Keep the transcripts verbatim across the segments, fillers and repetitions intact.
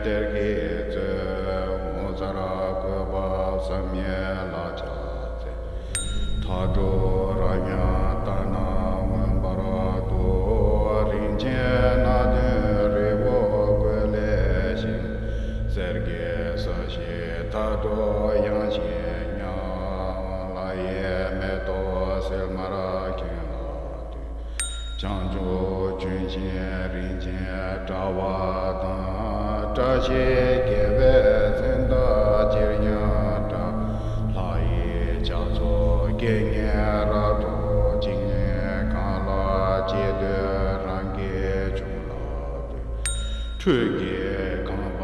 གཏེར་གྱི་མཛོད། ངོ་མཚར་བཀོད་པ་བསམ་ཡས་ལ་ཕྱག་འཚལ། མཐའ་དྲུག་རབ་འབྱམས་ལྟ་ན་མངོན་པར་འདུ། རིན་ཆེན་སྣ་བདུན་རི་བོ་ཀུན་ལས་བཞེངས། གསེར་གྱི་ས་གཞི་མཐའ་སྟོང་ཡངས་ཤིང་མཉམ། ལྷ་ཡི་མེ་ཏོག་སིལ་མར་གྱོན་ལ་འདུད། བྱང་ཆུབ་ལྗོན་ཤིང་རིན་ཆེན་བཀྲ་བ་དང་། བཀྲ་ཤིས་རྒྱལ་བའི་མཚན་རྟགས་ཅིར་ཡང་བཀྲ། ལྷ་ཡི་ཕྱག་མཚོ་རྒྱལ་བསྙེན་རབ་ཏུ་བཅིངས། གང་ལ་ཅི་འདོད་རང་གིས་འབྱུང་ལ་འདུད། ཁྲུས་ཀྱི་ཁང་པ་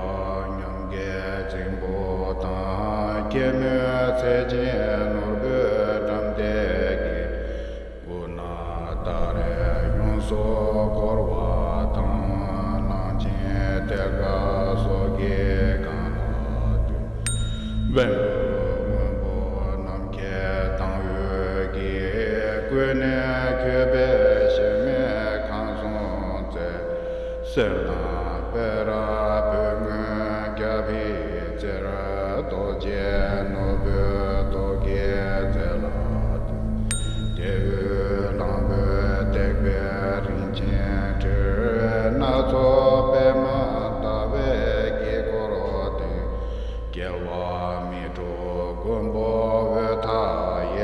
ཉམས་དགའི་རྫིང་བུ་དང་། སྐྱེད་མོས་ཚལ་ཆེན་ནོར་བུའི་འགྲམ་དེ་གི། སྐུ་ན་ཏཱ་རེ་ཡོངས་སུ་བསྐོར་བ་དང་། གླང་ཆེན་ཐེལ་དཀར་སོགས་ཀྱིས་གང་ལ་འདུད། བེམ་པོའི་སྔོན་པོ་ནམ་མཁའི་མདངས་འོད་ཀྱིས། ཀུན་ནས་བསྐྱོད་པའི་གཞལ་མེད་ཁང་གསུམ་མཛེས། གསེར་དང་སྤོས་ར་སྤོས་དངུལ་རྒྱ་ཕིབས་རྩེར། རྡོ་རྗེ་ནོར་བུའི་རྡོ་བརྒྱད་མཛེས་ལ་འདུད། དེ་དབུས་གླང་པོའི་སྟེགས་པའི་རིན་ཆེན་ཁྲིར། སྣ་ཚོགས་པདྨ་ཟླ་བའི་དཀྱིལ་འཁོར་སྟེང་། རྒྱལ་བ་མི་འཁྲུགས་མགོན་པོ་འོད་མཐའ་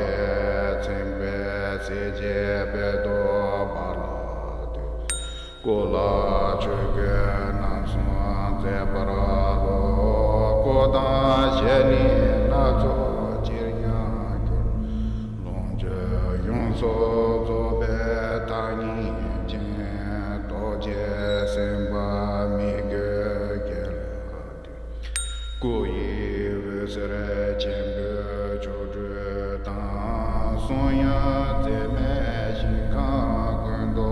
ཡས། མཚན་དཔལ་གཟི་བརྗིད་དཔལ་དུ་འབར་ལ་འདུད། སྐུ་ལ་ཆོས་གོས་རྣམ་གསུམ་མཛེས་པར་ཕོག། སྐུ་དང་ཞལ་ནི་སྣ་ཚོགས་ཅིར་ཡང་གྱུར། ལོངས་སྤྱོད་ཡོངས་སུ་རྫོགས་པའི་བདག་ཉིད་ཅན། རྡོ་རྗེ་སེམས་དཔའ་མི་བསྐྱོད་རྒྱལ་ལ་འདུད། སྐུ་ཡི་འོད་ཟེར་ཆེན་པོས་ཆོ་འཕྲུལ་དང་། གསུང་དབྱངས་མཛད་མེད་ཞིང་ཁམས་ཀུན་ཏུ་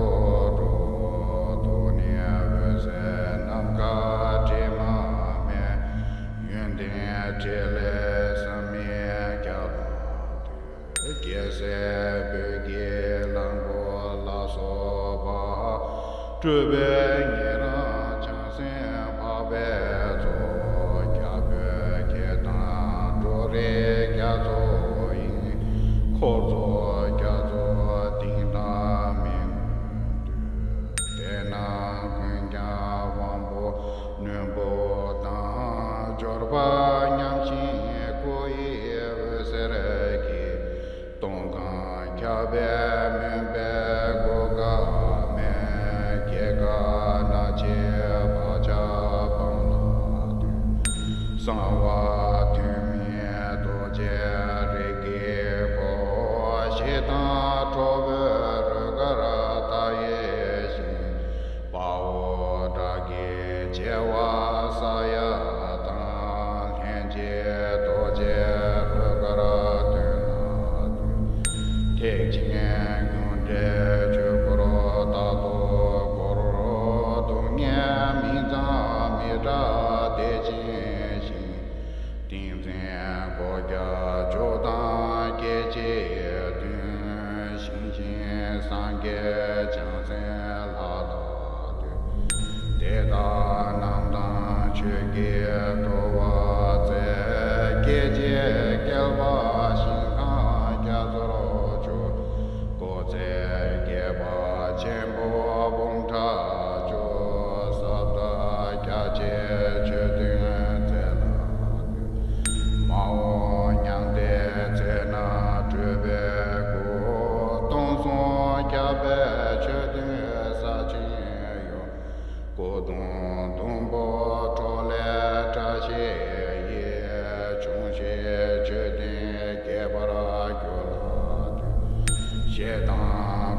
སྒྲོག། ཐུགས་ནི་འོད་ཟེར་ནམ་མཁའ་དྲི་མ་མེད། ཡོན་ཏན་ཕྲིན་ལས་བསམ་མི་ཁྱབ་པ་འདུད། རྒྱལ་སྲས་བོད་ཀྱི་གླང་པོ་ལ་སོགས་པ། སྤྲུལ་པའི་ཉེ་རང་བྱང་སེམས་འཕགས་པའི་ཚོགས། རྒྱ་བོད་སྐད་དང་འབྲུག་རིགས་རྒྱ་མཚོ་ཡི། འཁོར་ཚོགས་རྒྱ་མཚོ་གཏིང་དང་མི་མངོན་དུ། དེ་རྣམས་ཀུན་ཀྱང་དབང་པོ་རྣོན་པོ་དང་། འབྱོར་པ་མཉམ་ཞིང་སྐུ་ཡི་འོད་ཟེར་གྱིས། སྟོང་ཁམས་ཁྱབ་པའི་མུན་པའི་གོ་སྐབས་མེད། སྐྱེ་རྒ་ན་འཆིའི་བག་ཆགས་སྤངས་ལ་འདུད། གསང་བ་ཐུན་མིན་རྡོ་རྗེ་རིགས་ཀྱི་སྐུ། ཞི་དང་ཁྲོ་བོའི་རོལ་གར་མཐའ་ཡས་ཤིང་། དཔའ་བོ་དགྲ་བགེགས་བྱེ་བ་ས་ཡ་དང་། ལྷན་ཅིག་རྡོ་རྗེ་རོལ་གར་སྟོན་ལ་འདུད། ཐེག་ཆེན་རྒྱུ་འབྲས་ཆོས་འཁོར་རྟག་ཏུ་བསྐོར། སྡུག་བསྔལ་མིང་ཙམ་མི་གྲགས་བདེ་ཆེན་ཞིང་། ཏིང་འཛིན་སྒོ་བརྒྱ་སྤྱོད་དང་སྐད་ཅིག་མཐུན། ཞིང་གཤེགས་སངས་རྒྱས་བྱང་སེམས་ལྷ་དང་འདུད། དེ་དག་རྣམས་དང་ཆོས་ཀྱི་བྲོ་བ་རྩེ། སྐད་ཅིག་བསྐལ་པ་ཞིང་ཁམས་རྒྱ་མཚོར་འཇུག། སྐུ་ཚེ་བསྐལ་པ་ཆེན་པོ་འབུམ་ཕྲག་བཅུ། ཟབ་དང་རྒྱ་ཆེའི་ཆོས་བདུན་མཛད་ལ་འདུད། མ་འོངས་མྱང་འདས་ཚེ་ན་སྤྲུལ་པའི་སྐུ། སྟོང་གསུམ་ཁྱབ་པའི་ཆོས་བདུན་ས་ཆེན་ཡུལ། སྐུ་གདུང་བདུན་པོ་ཁྲོ་ལས་བཀྲ་ཤིས་ཡི། འབྱུང་བཞིའི་ཆོས་བདུན་རྒྱས་པར་གྱུར་ལ་འདུད། ཞེ་སྡང་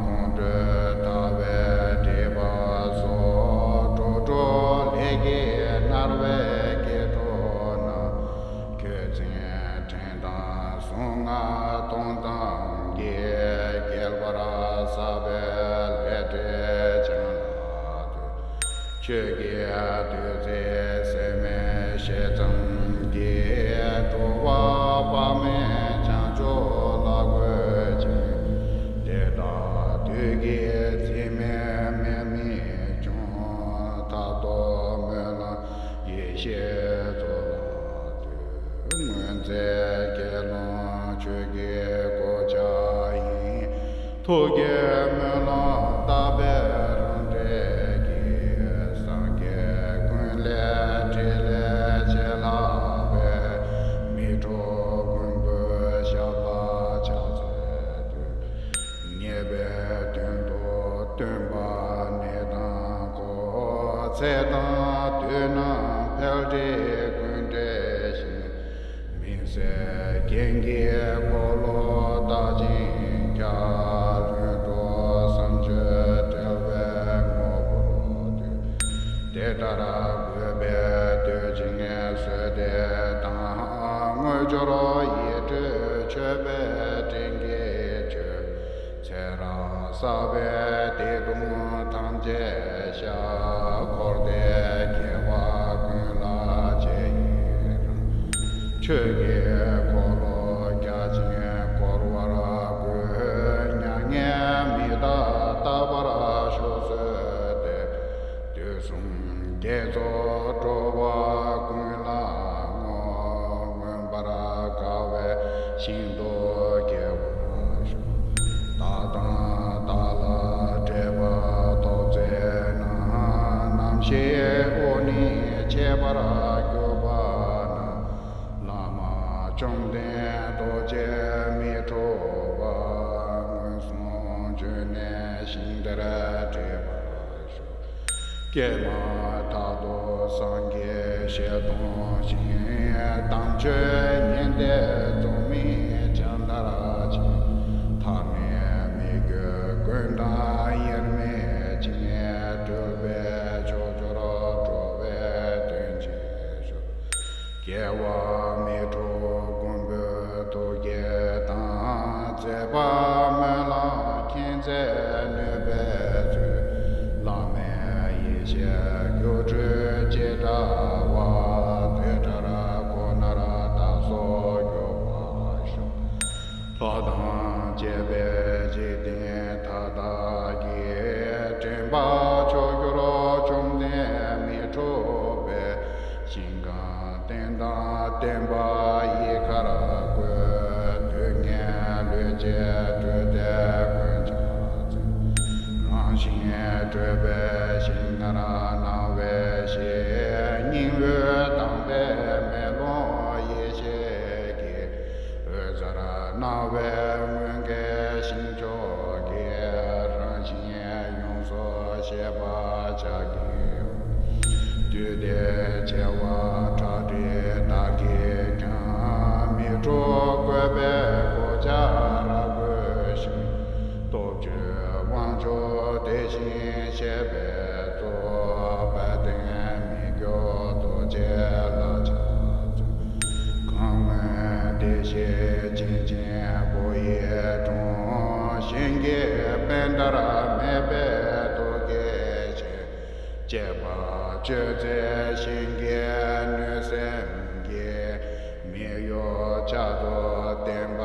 ཁོང་ཁྲོས་ལྟ་བའི་སྒྲིབ་པ་སོགས། འགྲོ་དྲུག་ལས་ཀྱིས་མནར་བའི་སྐྱེ་གདུང་རྣམས། ཁྱོད་མཚན་དྲན་དང་གཟུངས་སྔགས་གཏོང་སྟངས་ཀྱིས། བསྐལ་པར་བསགས་པའི་ལས་འབྲས་བྱང་ལ་འདུད། ཆོས་ཀྱི་བདུད་རྩི་ཟད་མི་ཤེས་ཙམ་གྱིས། འགྲོ་བ་དཔག་མེད་བྱང་ཕྱོགས་ལ་འགོད་ཅིང་། དེ་དག་བདུད་ཀྱིས་འཛིན་མེད་མེར་མེར་སྐྱོང་། མཐའ་སྟོངས་སྨོན་ལམ་ཡེ་ ཐུགས་བསྐྱེད་སྨོན་ལམ་བཏབ་པའི་རང་འབྲས་ཀྱིས། སངས་རྒྱས་ཀུན་ལས་ཕྲིན་ལས་ཆེ་ལྷག་པའི། མི་འཁྲུགས་མགོན་པོའི་ཞབས་ལ་ཕྱག་འཚལ་དུས། ངེས་པའི་དོན་དུ་སྟོན་པ་ནི་དང་པོ། ཚེ་དང་དུས་རྣམས་འཕེལ་འགྲིབ་ཀུན་བྲལ་ཞིང་། མི་ཟད་རྒྱན་གྱི་འཁོར་ལོ་བདག་ཅིང་ཁྱབ། ལྷུན་གྲུབ་བཟང་སྤྱོད་དཔྲལ་བའི་ངོ་བོར་འདུས། དེ་ལྟར་གུས་པས་བསྟོད་ཅིང་གསོལ་འདེབས་དང་། དངོས་འབྱོར་ཡིད་སྤྲུལ་མཆོད་པའི་སྤྲིན་གྱིས་མཆོད། ཚེ་རབས་བསགས་པའི་སྡིག་ལྟུང་ཐམས་ཅད་བཤགས། འཁོར་འདས་དགེ་བ་ཀུན་ལ་རྗེས་ཡི་རང་། ཆོས་ཀྱི་འཁོར་ལོ་རྒྱ་ཆེན་བསྐོར་བར་བསྐུལ། མྱ་ངན་མི་འདའ་རྟག་པར་བཞུགས་གསོལ་ཏེ། དུས་གསུམ་དགེ་ཚོགས་འགྲོ་བ་ཀུན་ལ་བསྔོ། མངོན་པར་དགའ་བའི་ཞིང་དུ་སྐྱེ་བར་ཤོག་བདག་དང་བདག་ལ་འབྲེལ་བ་ཐོབ་ཚེ་ན། ནམ་ཞིག་དབུགས་ནི་ཆད་པར་གྱུར་པ་ན། བླ་མ་བཅོམ་ལྡན་རྡོ་རྗེ་མི་འཁྲུགས་པ། མངོན་སུམ་བྱོན་ནས་ཞིང་དེར་འདྲེན་པར་ཤོག་སྐྱེས་མ་ཐག་ཏུ་སངས་རྒྱས་ཞལ་མཐོང་ཞིང་། དམ་ཆོས་ཉན་ཏེ་རྫོགས་སྨིན་བྱ་མཐར་ཕྱིན། ཐ་མལ་མི་དགེ་ཀུན་དང་དབྱེར་མེད་ཅིང་། སྤྲུལ་པའི་མཆོག་གྱུར་འགྲོ་བའི་དོན་ཆེན་ཞུ། རྒྱལ་བ་མི་འཁྲུགས་མགོན་པོའི་ཐུགས་བསྐྱེད་དང་། མཛད་པ་སྨོན་ལམ་མཁྱེན་བརྩེ་ནུས་པའི་ཚུལ། བླ་མེད་ཡེ་ཤེས་སྒྱུ་འཕྲུལ་ཇི་འདྲ་བ། དེ་ལྟར་ཁོ་ནར་བདག་སོགས་འགྱུར་བར་ཤོག་ལྷ་དང་བཅས་པའི་འཇིག་རྟེན་མཐའ་དག་གི། འདྲེན་པ་མཆོག་གྱུར་བཅོམ་ལྡན་མི་འཁྲུགས་པའི། ཞིང་ཁམས་བསྟན་དང་བསྟན་པ་ཡིད་ཀར་བཀོད། སྡུག་བསྔལ་ལུས་བཅས་སྤྲུལ་ཏེ་ཀུན་ཁྱབ་མཛད། རང་བཞིན་སྤྲོས་པའི་ཞིང་ཁར་སྣང་བའི་གཞི། སྙིང་པོའི་དྭངས་པའི་མེ་ལོང་ཡེ་ཤེས་ཀྱི། འོད་ཟེར་སྣང་བའི་མངོན་དགའི་ཞིང་མཆོག་གི། རང་བཞིན་ཡོངས་སུ་ཤེས་པར་བྱ་གྱིས། བདུད་སྡེ་བྱེ་བ་ཁྲག་ཁྲིག་དག་གིས་ཀྱང་། མི་འཁྲུགས་བཀོད་པའི་གོ་ཆ་རབ་བགོས་ཤིང་། སྟོབས་བཅུའི་དབང་མཆོག་དེ་བཞིན་གཤེགས་པའི་གཙོ། དཔལ་ལྡན་མི་བསྐྱོད་རྡོ་རྗེ་ལ་ཕྱག་འཚལ། གང་སྔོན་བདེ་གཤེགས་བྱིན་ཅན་བུ་ཡི་དྲུང་། ཞིང་གི་པད་ཟླར་མེ་འབར་རྡོ་རྗེ་ཅན། བཅས་པ་མཆོད་རྫས་ཞིང་གི་ནུས་སེམས་ཀྱིས། མི་གཡོ་ཕྱག་རྡོར་བསྟན་པ་